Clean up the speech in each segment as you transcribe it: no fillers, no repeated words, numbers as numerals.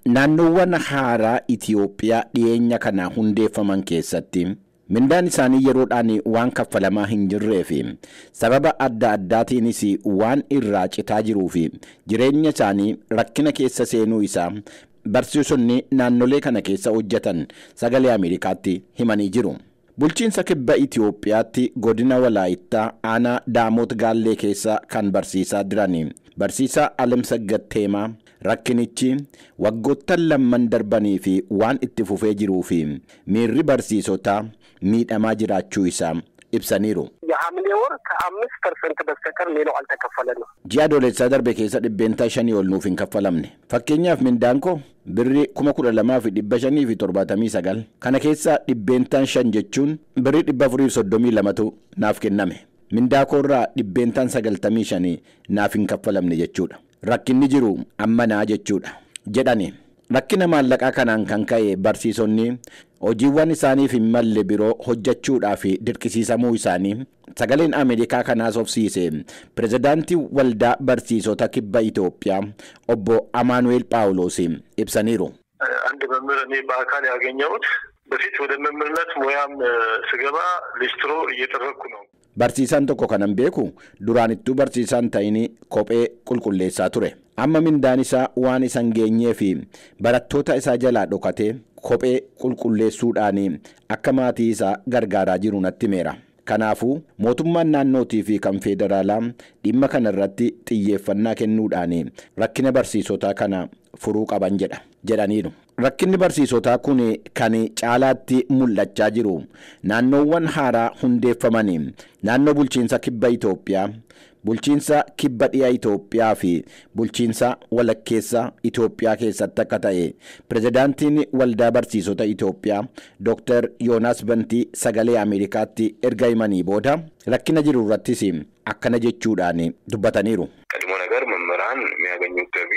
Naannoowwan haaraa Itiyoophiyaa dhiyeenya kana hundeeffaman keessatti mindaan isaanii yeroodhaan waan kaffalamaa hin jirree fi sababa adda addaatiinis waan irraa citaa jiruu fi jireenya isaanii rakkina keessa seenuu isaa barsiisonni naannolee kana keessa hojjetan Sagalee Ameerikaatti himanii jiru. Bulchiinsa kibba Itiyoophiyaatti godina Walaayittaa aanaa Daamoot Gaallee keessa kan barsiisaa jiran barsiisaa Alamsagad Teemaa rakkinichi waggoottan lamman darbanii fi waan itti fufee jiruu fi miirri barsiisotaa miidhamaa jiraachuu isaa ibsaniiru. የሐምሌ ወር ከአምስት ፐርሰንት በስተቀር ሌላው አልተከፈለንም። Ji'a Adoolessaa darbe keessa 5% ol nuuf hin kaffalamne. Fakkeenyaaf mindaan koo birrii 12,579, kana keessaa 5% jechuun birrii 432tu naaf kenname. Mindaa koorraa 95% naaf hin kaffalamne jechuudha. Rakkinni jiru ammanaa jechuudha jedhani. Rakkina maallaqaa kanaan kan ka'e barsiisonni hojiiwwan isaaniif hin malle biroo hojjechuudhaaf dirqisiisamuu isaanii Sagaleen Ameerikaa kanaas obsiise pirezidaantii waldaa barsiisota kibba Itoophiyaa obbo Amaanu'eel Phaawulos ibsaniiru. አንድ መምህር እኔ በአካል ያገኘሁት በፊት ወደ መምህርነት ሙያም ስገባ ሊስትሮ እየጠረኩ ነው። Barsiisaan tokko kanan beeku duraanittuu barsiisaan ta'in kophee qulqulleessaa ture. Amma mindaan isaa waan isan geenyee fi barattoota isaa jalaa dhokatee kophee qulqulleessuudhaan akka maatii isaa gargaaraa jiru natti himeera. Kanaafuu mootummaan naannootii fi kan federaalaa dhimma kana irratti xiyyeeffannaa kennuudhaan rakkina barsiisotaa kana furuu qaban jedha jedhaniiru. Rakkinni barsiisotaa kun kan caalaatti mul'achaa jiru naannoowwan haaraa hundeeffamanii naannoo bulchiinsa kibba Itoophiyaa, bulchiinsa kibba dhiha Itoophiyaa fi bulchiinsa walakkeessa Itoophiyaa keessatti akka ta'e pirezidaantiin waldaa barsiisota Itoophiyaa Dr. Yoonaas Bantii Sagalee Ameerikaatti erga himanii booda rakkina jiru irrattis akkana jechuudhaan dubbataniiru. ቀድሞ ነገር መምህራን የሚያገኙት ገቢ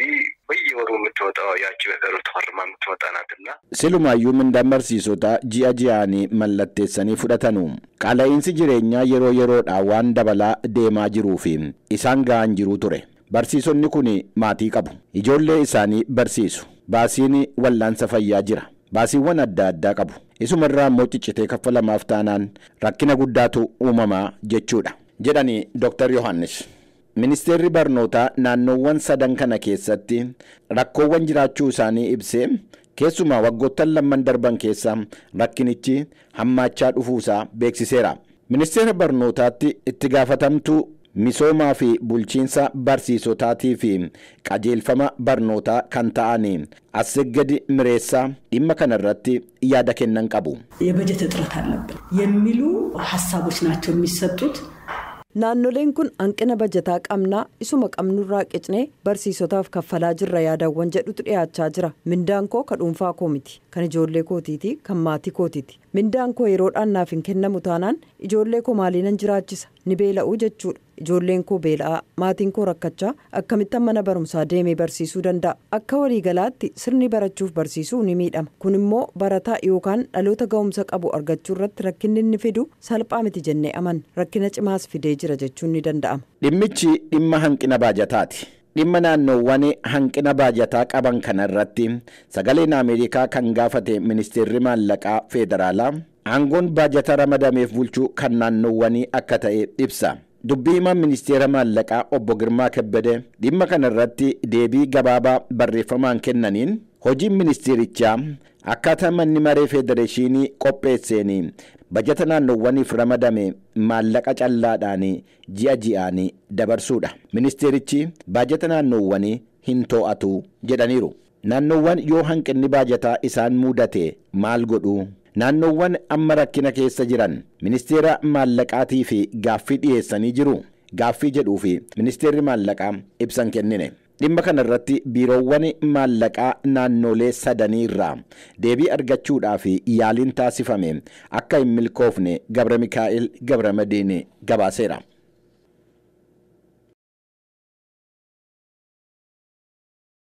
በየወሩ የምትወጣው ያቺ በቀሩ ተፈርማ የምትወጣ ናትና Silumaayyuu mindaan barsiisotaa ji'a ji'aan mallatteessanii fudhatanu qaala'insi jireenyaa yeroo yeroodhaan waan dabalaa deemaa jiruu fi isaan ga'an jiruu ture. Barsiisonni kun maatii qabu. Ijoollee isaanii barsiisu. Baasiin wallaansa fayyaa jira. Baasiiwwan adda addaa qabu. Isumarraa immoo ciccitee kaffalamaaf taanaan rakkina guddaatu uumamaa jechuudha jedhani Dr. Yohaannis. Ministeerri barnootaa naannoowwan sadan kana keessatti rakkoowwan jiraachuu isaanii ibsee keessumaa waggoottan lamman darban keessa rakkinichi hammaachaa dhufuusaa beeksiseera. Ministeera barnootaatti itti gaafatamtuu misoomaa fi bulchiinsa barsiisotaatii fi qajeelfama barnootaa kan ta'an Asseggad Mireessaa dhimma kanarratti yaada kennan qabu. የበጀት እጥረት አለብን የሚሉ ሀሳቦች ናቸው የሚሰጡት። Naannoleen kun hanqina bajataa qabnaa isuma qabnurraa qicnee barsiisotaaf kaffalaa jirra yaadawwan jedhutu dhiyaachaa jira. Mindaan koo ka dhuunfaa koo miti, kan ijoollee kootiiti, kan maatii kootiiti. Mindaan koo yeroodhaan naaf hin kennamu taanaan ijoollee koo maaliinan jiraachisa? Ni beela'uu jechuudha. Ijoolleen koo beela'aa, maatiin koo rakkachaa akkamittan mana barumsaa deemee barsiisuu danda'a? Akka waliigalaatti sirni barachuuf barsiisuu ni miidhama. Kun immoo barataa yookaan dhaloota ga'umsa qabu argachuu irratti rakkinni inni fidu salphaa miti jennee amanna. Rakkina cimaas fidee jira jechuun ni danda'ama. Dhimmichi dhimma hanqina baajataati. Dhimma naannoowwan hanqina baajataa qaban kanarratti Sagaleen Ameerikaa kan gaafate ministeerri maallaqaa federaalaa aangoon baajata ramadameef bulchuu kan naannoowwanii akka ta'e ibsa. Dubbii himaan ministeera maallaqaa obbo Girmaa Kebbede dhimma kanarratti deebii gabaabaa barreeffamaan kennaniin hojiin ministeerichaa akkaataa manni maree federeeshinii qopheesseen bajata naannoowwaniif ramadame maallaqa callaadhaan ji'a ji'aan dabarsuudha. Ministeerichi baajata naannoowwanii hin to'atu jedhaniiru. Naannoowwan yoo hanqinni baajataa isaan mudate maal godhu? Naannoowwan amma rakkina keessa jiran ministeera maallaqaatii fi gaaffii dhiyeessanii jiru. Gaaffii jedhuu fi ministeerri maallaqaa ibsan kennine. Dhimma kanarratti biiroowwan maallaqaa naannolee sadanii irraa deebii argachuudhaaf yaaliin taasifame akka hin milkoofne Gabra Mikaa'el Gabra Madiin gabaaseera.